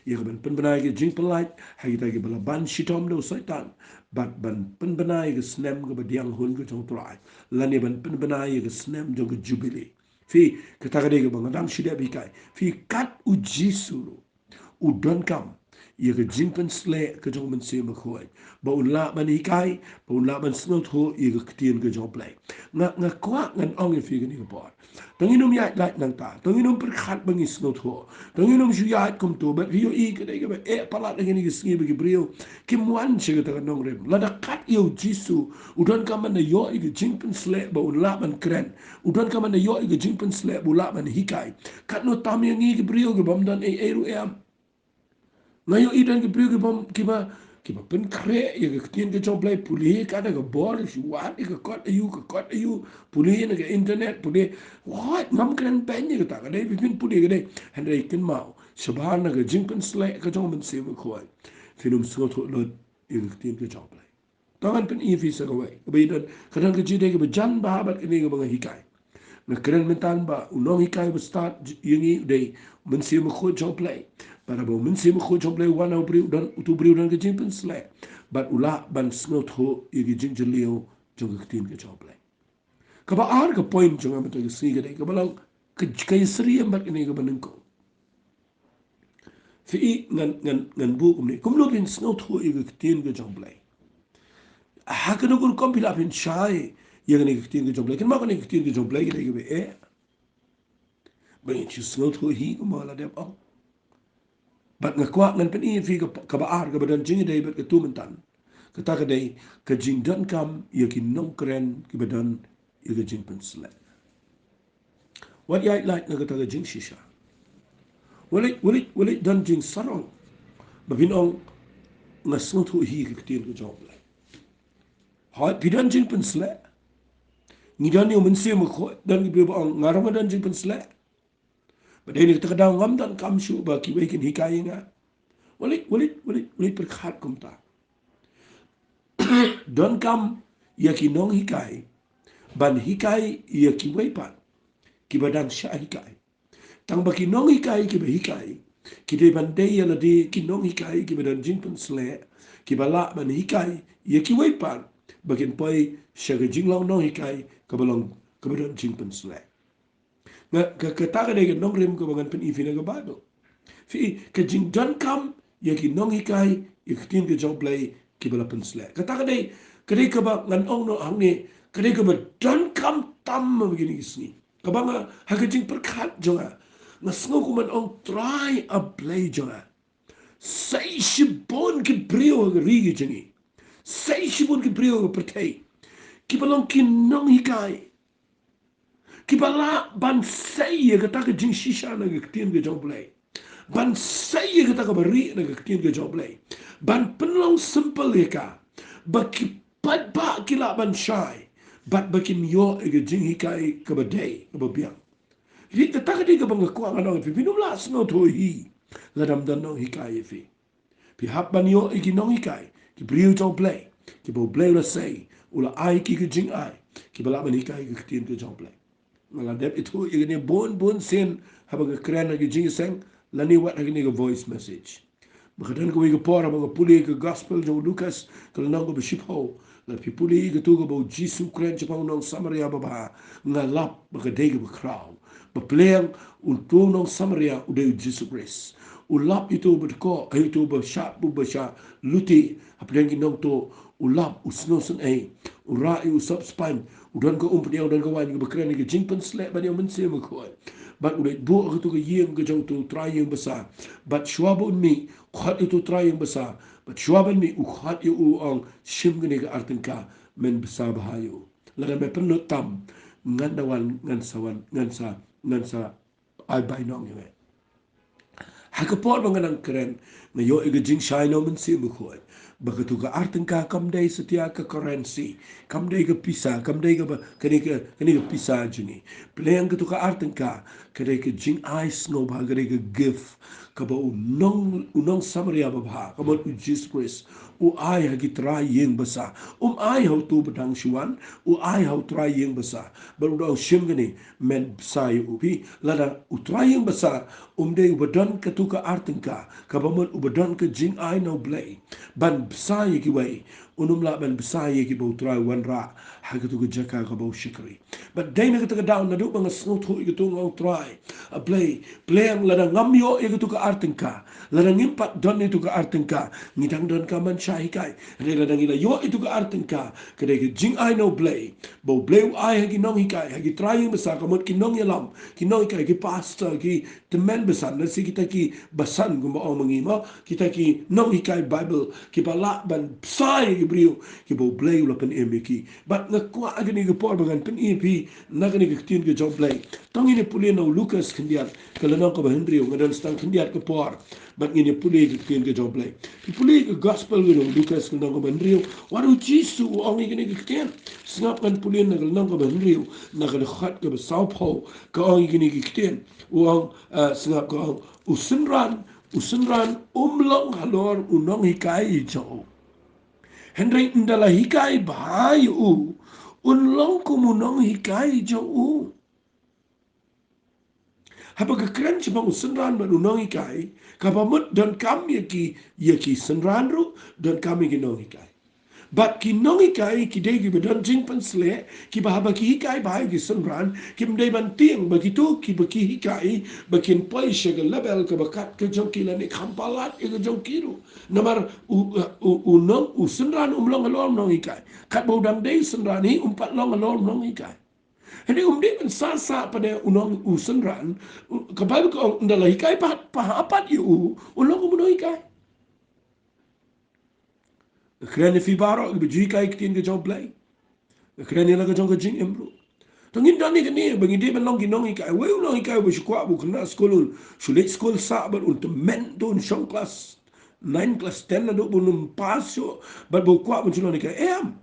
ïa kaban pynbna ïa ka jingpyllait ha kita kiba la ban shitom da u Soitan, bad ban pynbna ïa ka snem kaba diang hun ka jong U Trai, lane ban pynbna ïa ka snem jong ka Jubili. Phi, kata ka dei kaba nga dang shu dep hikai. Phi, kat U Jisu ruh u donkam ïa ka jingpynsleh ka jong U Mynsiem Bakhuid ba un lah ban hikai, ba un lah ban sngewthuh ïa ka ktien ka jong U Blei. Nga, nga kwah ngan ong ïa phi kane ka por, to ngin ym ïaid lait nangta, to ngin ym pyrkhat ba ngi sngewthuh, to ngin ym shu ïaid kumto, bad phi ïohi ka dei kaba eh palat ha kine ki sngi ba ki briew kim wan sha kata ka nongrim. Lada kat ïa U Jisu, u donkam ban da ïoh ïa ka jingpynsleh ba un lah ban kren, u donkam ban da ïoh ïa ka jingpynsleh ba un lah ban hikai. Katno tam ïa ngi ki briew ki bym don ei ei ruh em. Nga ïohi don ki briew ki bym, kiba, kiba pynkhreh ïa ka ktien ka jong U Blei, pule kat da ka bor, shu wad ïa ka kot aïu ka kot aïu, pule na ka internet, pule. Wat, ngam kren beiñ ïa kata, ka dei phi phin pule ka dei. Hynrei kynmaw, shabar na ka jingpynsleh ka jong U Mynsiem Bakhuid, phin ym sngewthuh lut ïa ka ktien ka jong U Blei. To ngan pyni ïa phi sa kawei kaba ïadon, ka don ka jingïadei kaba jan bha bad kane kaba nga hikai. Nga kren mynta ba u nonghikai ba stad ïa ngi u dei U Mynsiem Bakhuid jong U Blei. Bad haba U Mynsiem Bakhuid jong U Blei u wan ha u briew, u don, utu u briew u don ka jingpynsleh, bad u lah ban sngewthuh ïa ka jingjylliew jong ka ktien ka jong U Blei. Kaba ar ka point jong nga mynta ka sngi ka dei kaba long ka, ka ïasyriem bad kane kaba nyngkong. Phi, ngan, ngan, ngan buh kumne. Kumno phin sngewthuh ïa ka ktien ka jong U Blei? Ha kano ka rukom phi lah phin shai ïa kane ka ktien ka jong U Blei? Kynmaw kane ka ktien ka jong U Blei ka dei kaba eh. Ba ngin shu sngewthuh hi kumba la dep ong. Bad nga kwah ngan pyni ïa phi ka, kaba ar kaba don jingïadei bad katu mynta. Kata ka dei ka jingdonkam ïa ki nongkren kiba don ïa ka jingpynsleh. Wat ïaid lait na kata ka jingshisha. Wat leit, wat leit, wat leit don jingsarong ba phin ong nga sngewthuh hi ka ktien ka jong U Blei. Hooid, phi don jingpynsleh. Ngi don ïa U Mynsiem Bakhuid, don ki briew ba ong nga ruh nga don jingpynsleh. Ba dei na kata ka daw ngam donkam shuh ba kiwei kin hikai ïa nga. Wat leit, wat leit, wat leit, wat leit pyrkhat kumta. Donkam ïa ki nonghikai ban hikai ïa kiwei pat kiba dang shah hikai. Tang ba ki nonghikai kiba hikai ki dei ban dei ïa lade ki nonghikai kiba don jingpynsleh, kiba lah ban hikai ïa kiwei pat ba kin poi sha ka jinglong nonghikai kaba long, kaba don jingpynsleh. Nga, ka, kata ka dei ka nongrim kaba ngan pyni phi na ka Baibl. Phi, ka jingdonkam ïa ki nonghikai ïa ka ktien ka jong U Blei kiba la pynsleh. Kata ka dei, ka dei kaba ngan ong noh hangne, ka dei kaba donkam tam ha kine ki sngi. Kaba nga, ha ka jingpyrkhat jong nga, nga sngew kum ban ong, Trai A Blei jong nga, sei shibun ki briew ha ka ri ka jong ngi, sei shibun ki briew ha ka pyrthei kiba long ki nonghikai, kiba lah ban sei ïa kata ka jingshisha na ka ktien ka jong U Blei, ban sei ïa kata kaba rieh na ka ktien ka jong U Blei, ban pynlong simple ïa ka ba ki paidbah ki lah ban shai, bad ba kin ïoh ïa ka jinghikai kaba dei kaba biang. Ri, kata ka dei kaba nga kwah ngan ong ïa phi, phin ym lah sngewthuh hi lada ym don nonghikai ïa phi. Phi hap ban ïoh ïa ki nonghikai, ki briew jong U Blei, kiba U Blei u la sei, u la ai ki ka jingai, kiba lah ban hikai ïa ka ktien ka jong U Blei. Nga la dep ithuh ïa kane bun bun sien, haba nga kren ha ki jingïaseng, lane wat ha kane ka voice message. Ba ka don kawei ka por haba nga pule ka gospel jong u Lukas, ka lynnong kaba shiphew, lada phi pule katu kaba u Jisu u kren shaphang u nong Samaria babha, nga lap ba ka dei kaba khraw. Ba pliang utu u nong Samaria u dei u Jisu Khrist. U lap ïa utu uba dkoh, eh, utu uba shah, uba shah lute, hapdeng ki nongtuh, u lap, u sngewsynei, u rah ïa u sop spaiñ, u don ka um pdiang, u don ka waiñ, kaba kren ïa ka jingpynshlur ban ïa u Mynsiem Bakhuid. Bad u leit buh ha katu ka ïing ka jong utu u trai ïing basa. Bad shuwa ba un mih, u khot ïa utu u trai ïing basa. Bad shuwa ban mih, u khot ïa u, u ong, shim kane ka ar tyngka, men bsa bha ïa u. Lada me pynlut tam, ngan da wan, ngan sa wan, ngan sa, ngan sa ai bainong ïa me. Ha ka por ba nga nang kren, nga ïoh ïa ka jingshai na u Mynsiem Bakhuid. Ba katu ka ar tyngka kam dei satia ka currency, kam dei ka pisa, kam dei kaba, kane ka, kane ka pisa jong ngi. Pliang katu ka ar tyngka, ka dei ka jingai sngewbha, ka dei ka gift, kaba u nong, u nong Samaria babha, kaba u Jisu Khrist u ai ha ki trai ïing basa. Um ai ha utu uba dang shu wan, u ai ha u trai ïing basa. Bad u da ong, shim kane, men bsa ïa u. Phi, lada u trai ïing basa um dei uba don katu ka ar tyngka, kaba mut uba don ka jingai na U Blei ban bsa ïa kiwei, un ym lah ban bsa ïa kiba u trai u wanrah ha katu ka jaka kaba u shakri. Bad dei na kata ka daw, naduh ba nga sngewthuh ïa katu, nga ong, Trai, A Blei, pliang lada ngam ïoh ïa katu ka ar tyngka, lada ngim pat don ïa katu ka ar tyngka, ngi dang donkam ban shah hikai. Hynrei lada ngi la ïoh ïa katu ka ar tyngka, ka dei ka jingai na U Blei, ba U Blei u ai ha ki nonghikai, ha ki trai ïing basa, ka mut ki nongïalam, ki nonghikai, ki pastor, ki tymmen basan, lane kita ki basan kumba ong ma ngi mo, kita ki nonghikai Baibl, kiba lah ban bsa ïa ki briew kiba U Blei u la pynim ïa ki. Bad nga kwah ha kane ka por ba ngan pyni ïa phi na kane ka ktien ka jong U Blei. To ngin ïa pule na u Lukas khyndiat, ka lynnong kaba hynriew, nga don sa tang khyndiat ka por. Bad ngin ïa pule ka ktien ka jong U Blei. Phi pule ka gospel ka jong u Lukas ka lynnong kaba hynriew, wat u Jisu u ong ïa kane ka ktien. Sngap, ngan pule na ka lynnong kaba hynriew, na ka dkhot kaba sawphew, ka ong ïa kane ka ktien. U ong, eh, sngap, ka ong, u synran, u synran um long halor u nonghikai jong u. Hynrei ynda la hikai bha ïa u, un long kum u nonghikai jong u. Haba ka kren shaphang u synran bad u nonghikai, kaba mut donkam ïa ki, ïa ki synran ruh, donkam ïa ki nonghikai. Bad ki nonghikai ki dei kiba don jingpynshlur, kiba haba ki hikai bha ïa ki synran, kim dei ban tieng ba kito kiba ki hikai ba kin poi sha ka level kaba kat ka jong ki lane kham palat ïa ka jong ki ruh. Namar u, u, u nong, u synran um long halor u nonghikai. Katba u dang dei synran hi, um pat long halor u nonghikai. Hynrei um dei ban sah sah pat ïa u nong, u synran. U, ka Baibl ka ong ynda la hikai pat, pat, pat ïa u, u long kum u nonghikai. Kren ïa phi baroh kiba ju hikai ktien ka jong U Blei. Kren ïa la ka jong ka jingim ruh. To ngin don ïa kane ba ngi dei ban long ki nonghikai. Wei u nonghikai uba shu kwah ba u khynnah skul un shu leit skul sah bad un tymmen, to un shong klas nine, klas ten naduh ba un ym pass shuh bad ba u kwah ban shu long nonghikai? Em.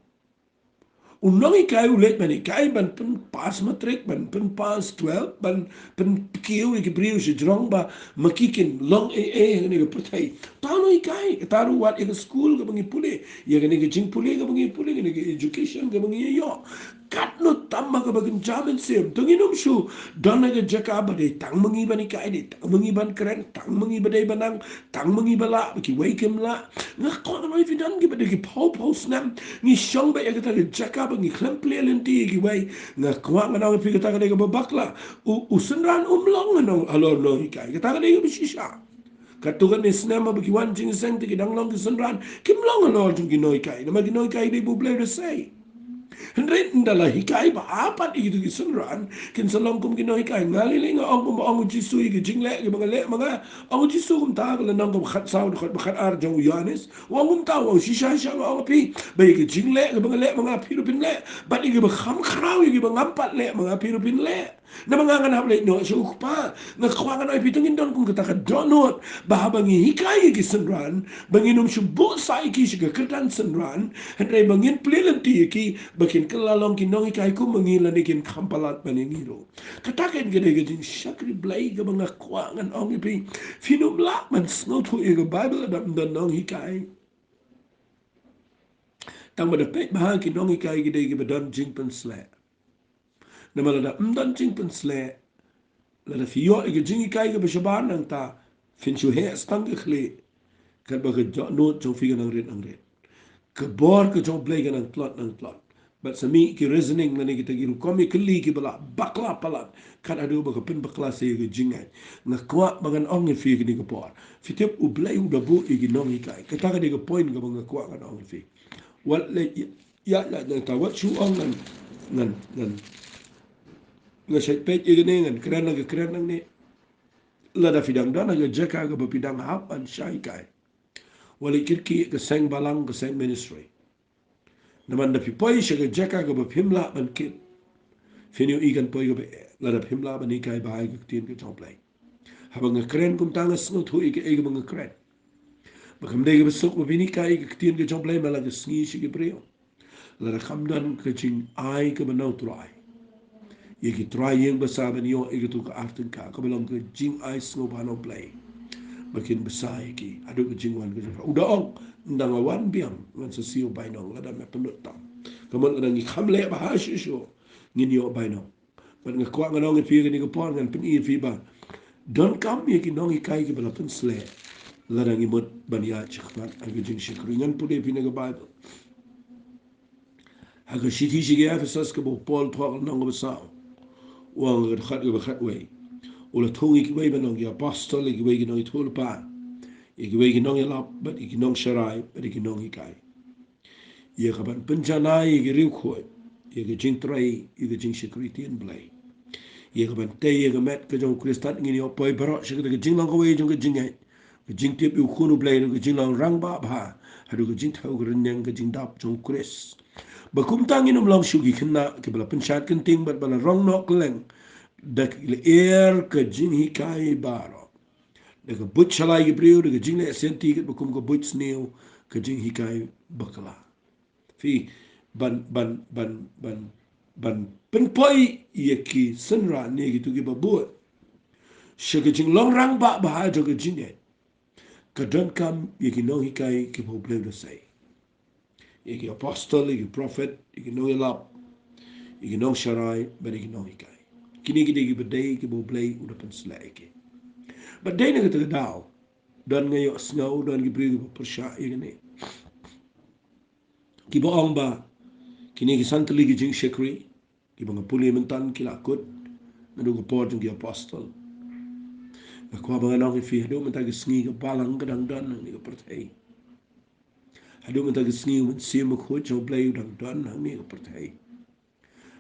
U nonghikai u leit ban hikai ban pynpass matrik, ban pynpass twelve, ban pynkiew ïa ki briew sha jrong ba ma ki kin long ei ei ha kane ka pyrthei. Uta u nonghikai, kata ruh wat ïa ka skul kaba ngi pule, ïa kane ka jingpule kaba ngi pule, kane ka education kaba ngi ïoh. Katno tam ma kaba kynja mynsiem. To ngin ym shu don ha ka jaka ba dei tang ma ngi ban hikai, dei tang ma ngi ban kren, tang ma ngi ba dei ba nang, tang ma ngi ba lah, ba kiwei kim lah. Nga kwah ngan ong ïa phi, don kiba dei ki phew phew snem ngi shong beit ha kata ka jaka ba ngi khlem plie lynti ïa kiwei. Nga kwah ngan ong ïa phi, kata ka dei kaba bakla. U, u synran um long halor u nonghikai. Kata ka dei kaba shisha. Katto katne snem haba ki wan jingïaseng te ki dang long ki synran, kim long halor jong ki nonghikai. Namar ki nonghikai dei ba U Blei u da sei. Hynrei ynda la hikai bha pat ïa kito ki synran, kin sa long kum ki nonghikai. Nga lei lei nga ong kumba ong u Jisu ïa ki jingleh kiba nga leh ma nga. Ong u Jisu kumta, ka lynnong kaba khatsaw, dkhot ba khatar jong u Ïoannis. U ong kumta, u ong, shisha shisha nga ong ïa phi, ba ïa ki jingleh kiba nga leh ma nga phi ruh phin leh, bad ïa kiba kham khraw ïa kiba ngam pat leh ma nga phi ruh phin leh. Namar nga ngan hap leit noh sha u Kpa. Nga kwah ngan ong ïa phi, to ngin don kum kata ka dohnud ba haba ngi hikai ïa ki synran, ba ngin ym shu buh sah ïa ki sha ka kyrdan synran, hynrei ba ngin plie lynti ïa ki ba kin kylla long ki nonghikai kum ma ngi lane kin kham palat ban ïa ngi ruh. Kata ka dei ka jingshakri Blei kaba nga kwah ngan ong ïa phi. Phin ym lah ban sngewthuh ïa ka Baibl lada ym don nonghikai. Tang ba da peit bha, ki nonghikai ki dei kiba don jingpynsleh. Namar lada ym don jingpynsleh, lada phi ïoh ïa ka jinghikai kaba shabar, nangta phin shu heh tang ka khlieh, katba ka dohnud jong phi ka nang rit nang rit. Ka bor ka jong Blei ka nang tlot nang tlot. Bad sa mih ki reasoning lane kita ki rukom ïakylli kiba la bakla palat, kat haduh ba ka pynbakla sa ïa ka jingngeit. Nga kwah ba ngan ong ïa phi kane ka por. Phi tip, U Blei u da buh ïa ki nonghikai. Kata ka dei ka point kaba nga kwah ngan ong ïa phi. Wat leh ïa, ïa, ïa, nangta wat shu ong ngan, ngan, ngan, ngan shait peit ïa kane, ngan kren la ka kren nangne. Lada phi dang don ha ka jaka kaba phi dang hap ban shai kai, wat leit kyrkieh ka seng balang, ka seng ministry. Namar da phi poi sha ka jaka kaba phim lah ban kit, phin ïohi kan poi kaba eh lada phim lah ban hikai bha ïa ka ktien ka jong U Blei. Haba nga kren kumta, nga sngewthuh ïa kaei kaba nga kren. Ba kam dei kaba suk ba phin hikai ïa ka ktien ka jong U Blei man la ka sngi sha ki briew, lada kam don ka jingai kaba na U Trai. Ïa ki trai ïing basa ban ïoh ïa katu ka artynka kaba long ka jingai sngewbha na U Blei, ba kin basa ïa ki haduh ka jingwan ka jong U Trai. U da ong, ynda nga wan biang ngan sa siew bainong, lada me pynlut tam. Ka mut lada ngi kham leh bha shuh shuh, ngin ïoh bainong. Bad nga kwah ngan ong ïa phi kane ka por, ngan pyni ïa phi ba donkam ïa ki nonghikai kiba la pynsleh lada ngi mut ban ïaid shakhmat ha ka jingshakri. Ngan pule ïa phi na ka Baibl. Ha ka shithi sha ki Ephesos kaba u Paul u thoh, lynnong kaba saw, u ong ha ka dkhot kaba khatwei, u la thung ïa kiwei ban long ki apostol, ïa kiwei ki nongïathuhlypa, ïa kiwei ki nongïalap, bad ïa ki nongsharai, bad ïa ki nonghikai. Ïa kaban pynjanai ïa ki riewkhuid ïa ka jingtrei, ïa ka jingshakri ktien Blei. Ïa kaban tei ïa ka met ka jong U Khrist. Ngin ïoh poi baroh sha kata ka jinglong kawei jong ka jingngeit, ka jingtip ïa U Khun U Blei, ka jinglong rangbah bha, haduh ka jingthew ka rynïeng ka jingdap jong U Khrist. Ba kumta ngin ym long shuh ki khynnah kiba la pynshad kynting bad ba la rong noh kylleng da ki lyer ka jinghikai baroh, da ka buit shalai ki briew, da ka jingleh sianti, katba kum ka buit sniew ka jinghikai bakla. Phi, ban, ban, ban, ban, ban pynpoi ïa ki synran ne ïa kitu kiba bud sha ka jinglong rangbah bha jong ka jingngeit, ka donkam ïa ki nonghikai kiba U Blei u da sei. Ïa ki apostol, ïa ki prophet, ïa ki nongïalap, ïa ki nongsharai, bad ïa ki nonghikai. Kine ki dei kiba dei kiba U Blei u da pynsleh ïa ki. Bad dei na kata ka daw, don, nga ïohsngew don ki briew kiba pyrshah ïa kane, kiba ong ba kine ki san tylli ki jingshakri kiba nga pule mynta ki la kut naduh ka por jong ki apostol. Nga kwah ba ngan ong ïa phi, haduh mynta ka sngi ka balang ka dang don hangne ha ka pyrthei. Haduh mynta ka sngi U Mynsiem Bakhuid jong U Blei u dang don hangne ha ka pyrthei.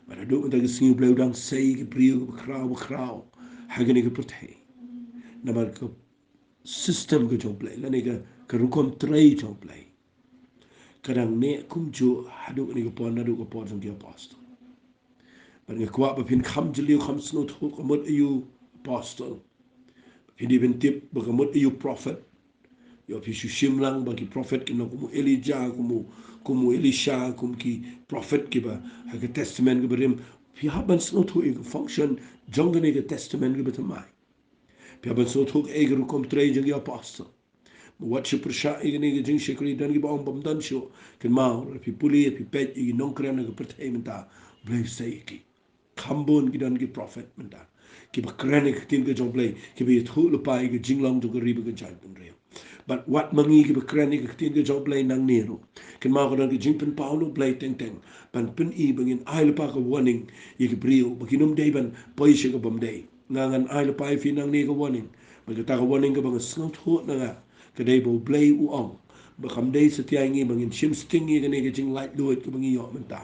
Bad haduh mynta ka sngi U Blei u dang sei ïa ki briew bakhraw bakhraw ha kane ka pyrthei. Namar ka system ka jong U Blei lane ka, ka rukom trei jong U Blei ka dang neh kumjuh haduh kane ka por, naduh ka por jong ki apostol. Bad nga kwah ba phin kham jylliew, kham sngewthuh ka mut aïu apostol. Phin dei ban tip ba ka mut aïu prophet. Ïoh phi shu shim lang ba ki prophet kin long kum u Elijah, kum u, kum u Elisha, kum ki prophet kiba ha ka Testament kaba rim. Phi hap ban sngewthuh ïa ka function jong kane ka Testament kaba thymmai. Phi hap ban sngewthuh kaei ka rukom trei jong ki apostol. Wat shu pyrshah ïa kane ka jingshakri, don kiba ong bym don shuh. Kynmaw, lada phi pule, phi peit ïa ki nongkren ha ka pyrthei mynta, U Blei u sei ïa ki. Kham bun ki don ki prophet mynta kiba kren ïa ka ktien ka jong U Blei, kiba ïathuh lypa ïa ka jinglong jong ka ri bad ka jaitbynriew. Bad wat ma ngi kiba kren ïa ka ktien ka jong U Blei nangne ruh, kynmaw ka don ka jingpynpaw na U Blei teng teng ban pyni ba ngin ai lypa ka warning ïa ki briew ba kin ym dei ban poi sha ka bym dei. Nga ngan ai lypa ïa phi nangne ka warning. Bad kata ka warning kaba nga sngewthuh na nga ka dei ba U Blei u ong ba kam dei satia ïa ngi ba ngin shim sting ïa kane ka jinglaitluid kaba ngi ïoh mynta.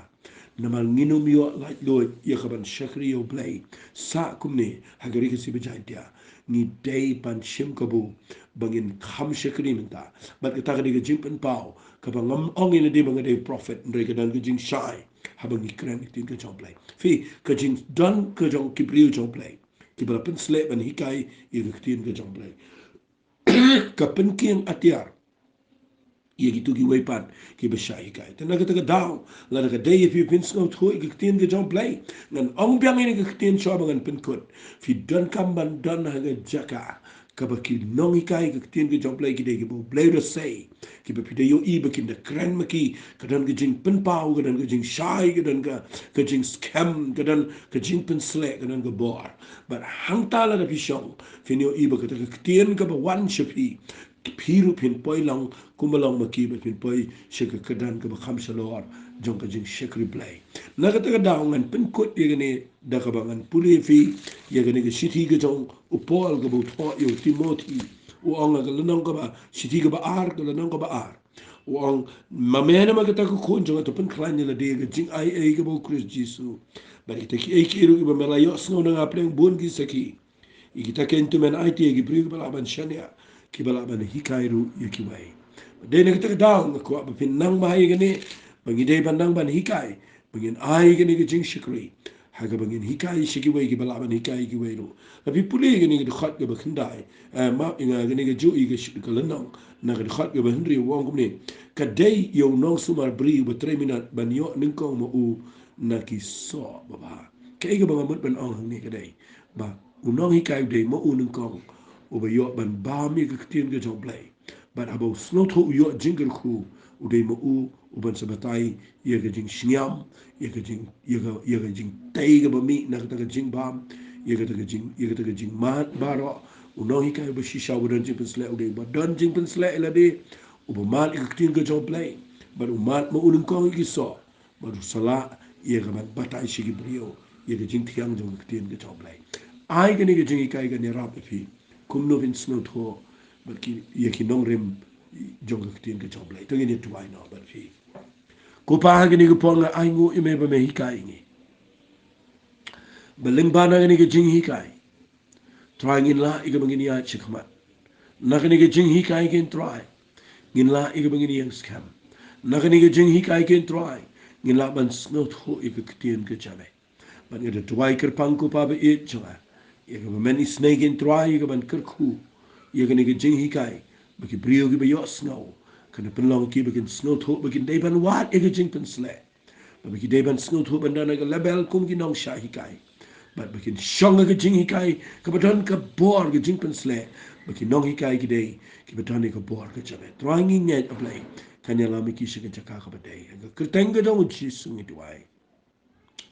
Namar ngin ym ïoh laitluid ïa kaban shakri ïa U Blei sah kumne ha ka ri Khasi ba Jaintia. Ngi dei ban shim kabu ba ngin kham shakri mynta. Bad kata ka dei ka jingpynpaw kaba ngam ong ïa lade ba nga dei prophet, hynrei ka don ka jingshai. Haba ngi kren ïa ka ktien ka jong U Blei. Phi, ka jingdon ka jong ki briew jong U Blei, kiba la pynsleh ban hikai ïa ka ktien ka jong U Blei, ka pynkieng atiar ïa kito kiwei pat kiba shah hikai. Te na kata ka daw, lada ka dei ïa phi phin sngewthuh ïa ka ktien ka jong U Blei, ngan ong biang ïa ka ktien shuwa ba ngan pynkut. Phi donkam ban don ha ka jaka kaba ki nonghikai ka ktien ka jong U Blei ki dei kiba U Blei u da sei, kiba phi da ïohi ba kin da kren ma ki, ka don ka jingpynpaw, ka don ka jingshai, ka don ka, ka jingskhem, ka don ka jingpynsleh, ka don ka bor. Bad hangta lada phi shong, phin ïohi ba kata ka ktien kaba wan sha phi, phi ruh phin poi lang kumba long ma ki, bad phin poi sha ka kyrdan kaba kham shalor jong ka jingshakri Blei. Na kata ka daw ngan pynkut ïa kane da kaba ngan pule ïa phi ïa kane ka shithi ka jong u Paul kaba u thoh ïa u Timothi. U ong ha ka lynnong kaba, shithi kaba ar, ka lynnong kaba ar. U ong, ma me namar kata ko khun jong nga, to pynkhlaiñ ïa lade ha ka jingai ei kaba ha U Khrist Jisu. Bad kita kiei kiei ruh kiba me la ïohsngew na nga pdeng bun ki sakhi, ïa kita keiñ to men aiti ïa ki briew kiba lah ban shaniah, kiba lah ban hikai ruh ïa kiwei. Dei na kata ka daw nga kwah ba phin nang bha ïa kane, ba ngi dei ban nang ban hikai, ba ngin ai kane ka jingshakri ha kaba ngin hikai sha kiwei, kiba lah ban hikai kiwei ruh. Lada phi pule kane ka dkhot kaba khyndai, eh, ma, ïa kane kajuh ïa ka sh-, ka lynnong, na ka dkhot kaba hynriew u ong kumne: Ka dei ïa u nongsumar briew ba trei minot ban ïoh nyngkong ma u na ki soh babha. Kaei kaba nga mut ban ong hangne ka dei ba u nonghikai u dei ma u nyngkong uba ïoh ban bam ïa ka ktien ka jong U Blei. Bad haba u sngewthuh u ïoh jingkyrkhu, u dei ma u u ban sa batai ïa ka jingshngiam, ïa ka jing, ïa ka, ïa ka jingtei kaba mih na kata ka jingbam, ïa kata ka jing, ïa kata ka jingmad baroh. U nonghikai uba shisha uba don jingpynsleh u dei uba don jingpynsleh ïa lade, uba mad ïa ka ktien ka jong U Blei, bad u mad ma u nyngkong ïa ki soh, bad u sa lah ïa ka ban batai sha ki briew ïa ka jingthiang jong ka ktien ka jong U Blei. Ai kane ka jinghikai kan ïarap ïa phi kumno phin sngewthuh bad ki, ïa ki nongrim jong ka ktien ka jong U Blei. To ngin ïa duwai noh bad phi. Ko Pa, ha kane ka por nga ainguh ïa me ba me hikai ïa ngi ba lyngba na kane ka jinghikai, Trai, ngin lah ïa kaba ngin ïaid shakhmat. Na kane ka jinghikai kein Trai, ngin lah ïa kaba ngin ïeng skhem. Na kane ka jinghikai kein Trai, ngin lah ban sngewthuh ïa ka ktien ka jong me. Bad nga da duwai kyrpang, ko Pa ba ïeit jong nga, ïa kaba men isynei kein Trai ïa ka ban kyrkhu ïa kane ka jinghikai, ba ki briew kiba ïohsngew kan da pynlong ïa ki ba kin sngewthuh ba kin dei ban wad ïa ka jingpynsleh, ba ki dei ban sngewthuh ban don ha ka level kum ki nongshah hikai, bad ba kin shong ha ka jinghikai kaba don ka bor ka jingpynsleh, ba ki nonghikai ki dei kiba don ïa ka bor ka jong me. Trai, ngi ngeit, A Blei, kan ïalam ïa ki sha ka jaka kaba dei. Ha ka kyrteng ka jong U Jisu ngi duwai.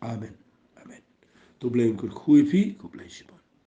Amen. Amen. To U Blei un kyrkhu ïa phi, khublei shibun.